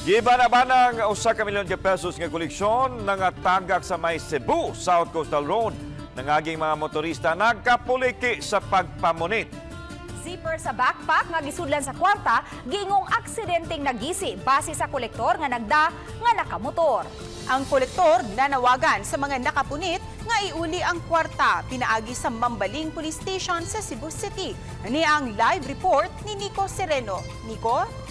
Gibanabanang 1 ka milyon ka pesos nga koleksyon nangatagak sa may Cebu South Coastal Road. Nangaging mga motorista nagkapuliki sa pagpamunit. Zipper sa backpack nga gisudlan sa kwarta, giingong aksidenteng nagisi base sa kolektor nga nagda nga nakamotor. Ang kolektor nanawagan sa mga nakapunit nga iuli ang kwarta pinaagi sa Mambaling Police Station sa Cebu City. Ani ang live report ni Nico Sereno. Nico?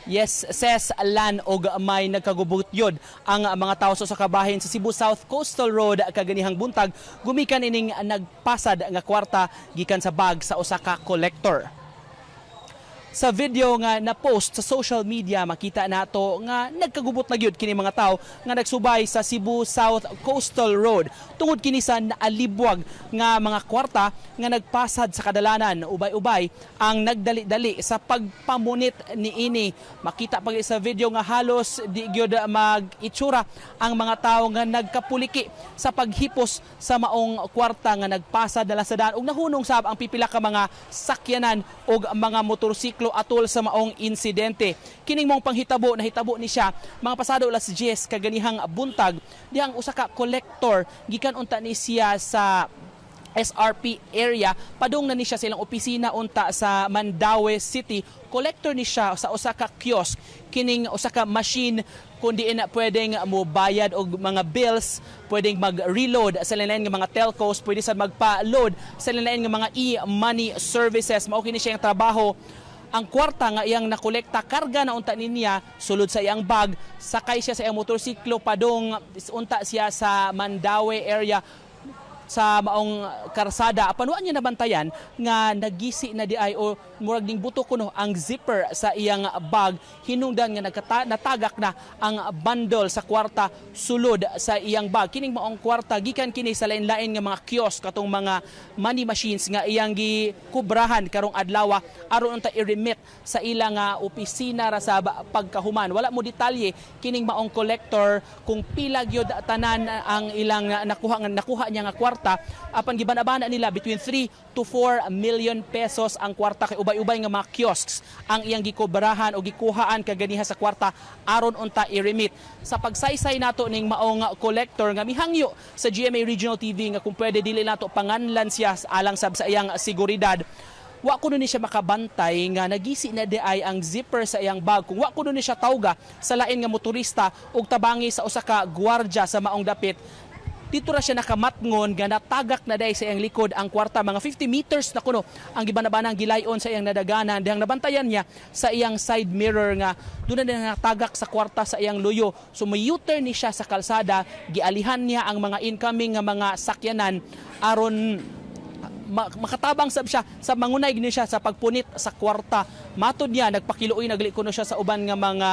Yes, ses lan og may nagkagubot yun ang mga tao sa kabahin sa Cebu South Coastal Road kaganihang buntag gumikan ining nagpasad nga kwarta gikan sa bag sa usa ka collector. Sa video nga na-post sa social media, makita nato nga nagkagubot na gyud kini mga tawo nga nagsubay sa Cebu South Coastal Road tungod kini sa naalibwag nga mga kwarta nga nagpasad sa kadalanan. Ubay-ubay ang nagdali-dali sa pagpamunit niini. Makita pag sa video nga halos di gyud mag-itsura ang mga tawo nga nagkapuliki sa paghipos sa maong kwarta nga nagpasad na lang sa daan ug nahunong sab ang pipila ka mga sakyanan og mga motorsiklo atol sa maong insidente. Kining maong panghitabo nahitabo ni siya mga pasado alas 10 kaganihang buntag dihang usa ka collector gikan unta ni siya sa SRP area, padung na ni siya sa ilang opisina unta sa Mandaue City. Collector ni siya sa usa ka kiosk, kining usa ka machine kun diin na pwedeng mo bayad og mga bills, pwedeng mag-reload sa lain nga mga telcos, pwede sad magpa-load sa lain nga mga e-money services. Mao kini siya ang trabaho. Ang kwarta nga iyang nakolekta, karga na unta niya sulod sa iyang bag, sakay siya sa iyang motorsiklo padung unta siya sa Mandaue area sa maong karsada. Apan wa niya nabantayan nga nagisi na di ay o murag ning buto kuno ang zipper sa iyang bag, hinungdan nga natagak na ang bundle sa kwarta sulod sa iyang bag. Kining maong kwarta gikan kini sa lain-lain nga mga kiosk, katong mga money machines nga iyang gikubrahan karong adlaw aron unta i-remit sa ilang nga opisina ra sa pagkahuman. Wala mo detalye kining maong collector kung pila gyud tanan ang ilang nakuha nga nakuha niya nga kwarta, apan gibanabana nila between 3 to 4 million pesos ang kwarta kay ubay-ubay nga mga kiosks ang iyang gikubrahan o gikuhaan kaganiha sa kwarta aron unta i-remit. Sa pagsaysay nato ning maong collector nga mihangyo sa GMA Regional TV nga kung pwede dili nato panganlan siya alang sab sa iyang seguridad, wa kuno ni siya makabantay nga nagisi na di ay ang zipper sa iyang bag. Kung wa kuno ni siya tawga sa lain nga motorista ug tabangi sa usa ka gwardya sa maong dapit, dito ra siya nakamatngon nga natagak na day sa iyang likod ang kwarta. Mga 50 meters na kuno ang gibanabanang gilayon sa iyang nadaganan dihang nabantayan niya sa iyang side mirror nga doon na natagak sa kwarta sa iyang luyo. So may U-turn ni siya sa kalsada, gialihan niya ang mga incoming nga mga sakyanan aron makatabang sab siya sa mangunay ni siya sa pagpunit sa kwarta. Matod niya, nagpakiluoy nagli kuno siya sa uban nga mga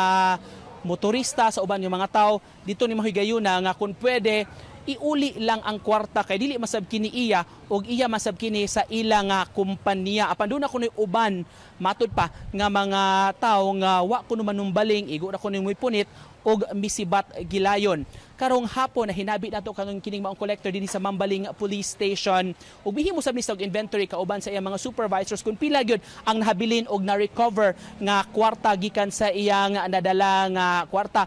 motorista, sa uban nga mga tao dito ni mahigayuna nga kung pwede iuli lang ang kwarta kay dili masab kini iya og iya masab kini sa ila nga kumpanya. Apan doon kunoy uban matud pa nga mga tao nga wa kuno manumbaling, igo ra kuno punit og misibat gilayon. Karong hapon na hinabi nato karon kining maong collector dinhi sa Mambaling Police Station ug mihimo sab ni sa og inventory kauban sa iyang mga supervisors kung pila gyud ang nahabilin og na-recover nga kwarta gikan sa iyang nadala nga kwarta.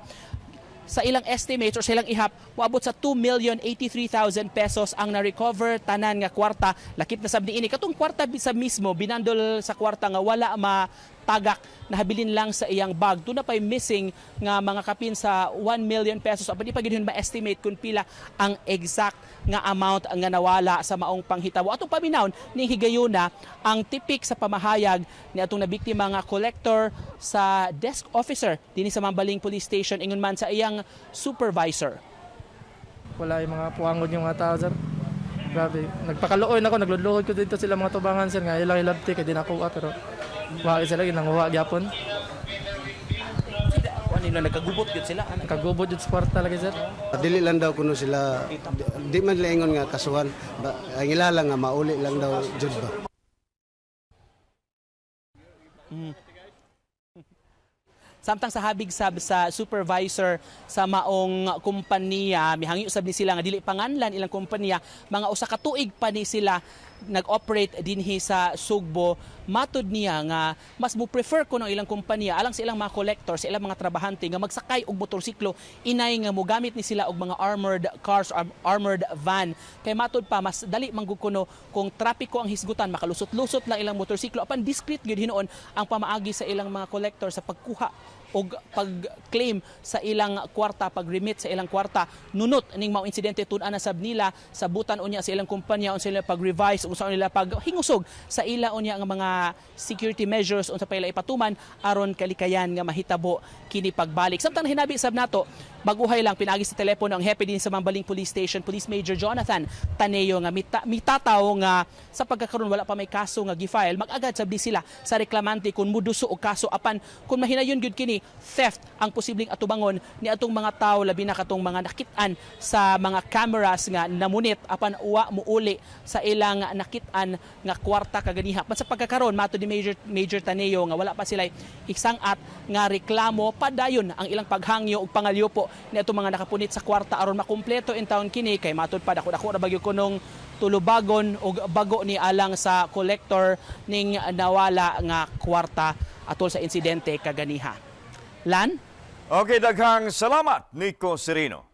Sa ilang estimates or sa ilang ihap, moabot sa 2,083,000 pesos ang na-recover tanan nga kwarta. Lakip na sab niini katong kwarta sa mismo binandol sa kwarta nga wala matagak, nahabilin lang sa iyang bag. Doon na pa'y missing nga mga kapin sa 1 million pesos. Apan di pa gyud ma-estimate kung pila ang exact nga amount nga nawala sa maong panghitabo. Atong paminawon ni higayuna ang tipik sa pamahayag ni atong nabiktima nga collector sa desk officer dinhi sa Mambaling Police Station, ingon man sa iyang supervisor. Wala yung mga puangod yung mga tao, sir. Grabe. Nagpakaluoy na ako, nagluluhod ko dito sila mga tubangan, sir. Nga ilang ilabti, kay di nakuha, pero wala sila, ginanguha gyapon. Ano nila, nagkagubot gyud sila? Nagkagubot yun sa kwarta lagi, sir. Dili lang daw kuno sila, di man nila ingon nga kasuhan, ba, ang ila lang nga mauli lang daw jud ba. Samtang sa habig sab sa supervisor sa maong kumpanya, mihangyo sab ni sila nga dili panganlan ilang kumpanya, mga usa ka tuig pa ni sila nag-operate dinhi sa Sugbo. Matud niya nga mas mo prefer kuno ilang kompanya alang sa ilang mga collector, sa ilang mga trabahante nga magsakay og motorsiklo inay nga mogamit ni sila og mga armored cars or armored van, kay matud pa mas dali man gud kuno kung trapiko ang hisgutan, makalusot-lusot lang ilang motorsiklo, apan discreet gyud hinuon ang pamaagi sa ilang mga collector sa pagkuha og pag-claim sa ilang kwarta, pag-remit sa ilang kwarta. Nunot ning mao insidente, tun-an na sab nila sa butan unya sa ilang kumpanya unsa ila pag-revise, unsa nila paghingusog sa ila unya nga mga security measures, unsa pa ila ipatuman aron kalikayan nga mahitabo kini pagbalik. Samtang hinabi sab nato, baguhay lang pinaagi sa telepono ang hepe din sa Mambaling Police Station, Police Major Jonathan Taneo, nga mitataw nga sa pagkakaroon wala pa may kaso nga gi-file, mag-agad sab di sila sa reklamante kung muduso og kaso, apan kung mahinayon gyud kini, theft ang posibleng atubangon ni atong mga tawo, labi na katong mga nakit-an sa mga cameras nga namunit apan wa muuli sa ilang nakit-an nga kwarta kaganiha. But sa pagkakaroon, mato ni Major Taneo nga wala pa sila isang at nga reklamo. Padayon ang ilang paghangyo ug pangalyupo ni atong mga nakapunit sa kwarta aron makumpleto in town kini, kay matud pa dako-dako ra bagyo kunong tulubagon og bago ni alang sa collector ning nawala nga kwarta atol sa insidente kaganiha. Lan? Okay, daghang salamat, Nico Sereno.